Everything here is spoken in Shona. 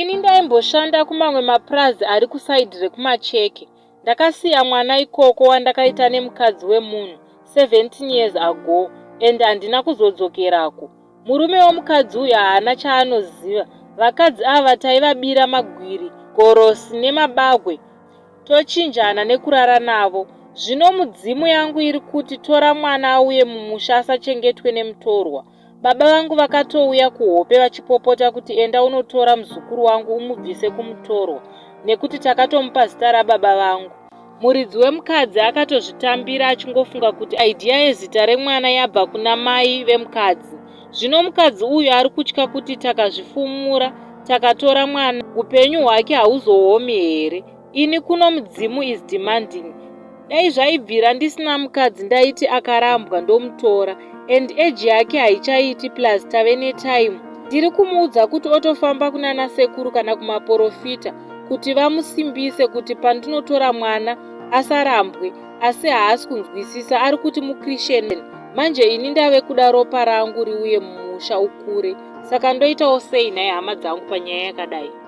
Ini ndaimboshanda kumamwe mapurazi ari kusaidhi rekuMacheke. Ndakasiya mwana ikoko wandakaita nemukadzi wemunhu 17 years ago and handina kuzodzokerako. Murume wemukadzi uyu haana chaanoziva. Vakadzi ava taivabira magwiri, gorosi nemabagwe tochinjana nekurara navo. Zvino mudzimu yangu iri kuti tora mwana auye mumusha asachengetwe nemutorwa. Baba vangu vakatouya kuhope vachipopota kuti enda unotora muzukuru wangu umubvise kumutorwa nekuti takatomupa zita rababa vangu. Muridzi wemukadzi akatozvitambira achingofunga kuti idea yezita remwana yabva kuna mai vemukadzi. Zvino mukadzi uyu ari kutya kuti takazvifumura takatora mwana upenyu hwake hauzoomi here? Ini kuno mudzimu is demanding. Dai zvaibvira ndisina mukadzi ndaiti akarambwa ndomutora and age yake haichaiti plus tave netime. Ndiri kumuudza kuti otofamba kunana sekuru kana kumaporofita kuti vamusimbise kuti pandinotora mwana asarambwe asi haasi kunzwisisa ari kuti muchristian manje ini ndave kuda ropa rangu riuye mumusha ukure saka ndoitawo sei nhai hama dzangu panyaya yakadai.